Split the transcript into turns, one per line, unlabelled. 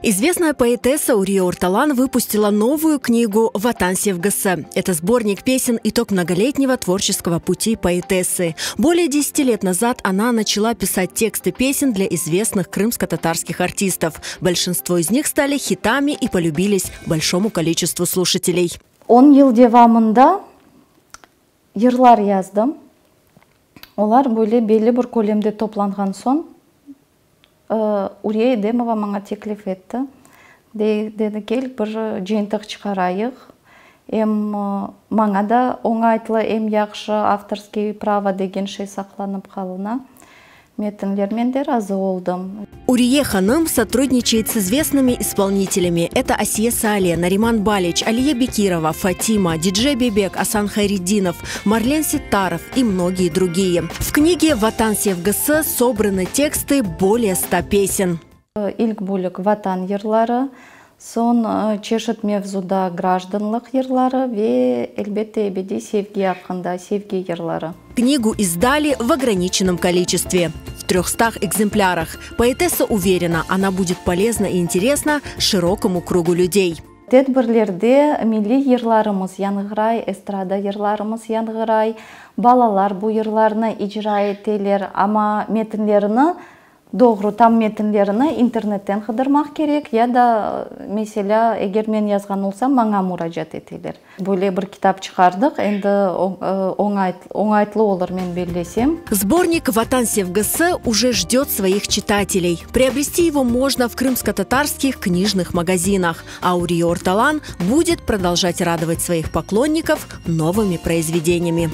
Известная поэтесса Урие Орталан выпустила новую книгу «Vatan sevgisi». Это сборник песен «Итог многолетнего творческого пути поэтессы». Более 10 лет назад она начала писать тексты песен для известных крымско-татарских артистов. Большинство из них стали хитами и полюбились большому количеству слушателей.
10 yıl devamında yırlar yazdım. Olar böyle belli bir kölemde toplanğan soñ Uriye Edemova maña teklif etti. Dedi: "Kel, bir cıyıntıq çıqarayıq. Em maña da oñaytlı, em yahşı, авторский право degen şey saqlanıp qalına". Metinler, men de razı oldım.
Урие hanım сотрудничает с известными исполнителями. Это Асие Сале, Нариман Балич, Алие Бекирова, Фатима, Диджей Бебек, Асан Хайреддинов, Марлен Ситаров и многие другие. В книге «Vatan sevgisi» собраны тексты более 100 песен.
İlk bölük vatan yırları, soñ çeşit mevzuda grajdanlıq yırları ve elbette ebediy sevgi aqqında sevgi yırları.
Книгу издали в ограниченном количестве – в 300 экземплярах. Поэтесса уверена, она будет полезна и интересна широкому кругу людей.
Tedbirlerde milliy yırlarımız yañğıray, estrada yırlarımız yañğıray, balalar bu yırlarnı icra eteler, amma metinlerini, doğru tam metinlerini internetten qıdırmaq kerek ya da, meselâ, eger men yazğan olsam, maña muracaat eteler. Böyle bir kitap çıqardıq, endi oñaytlı olur, men bellesem.
Сборник «Vatan sevgisi» уже ждет своих читателей. Приобрести его можно в крымско-татарских книжных магазинах. А Урие Орталан будет продолжать радовать своих поклонников новыми произведениями.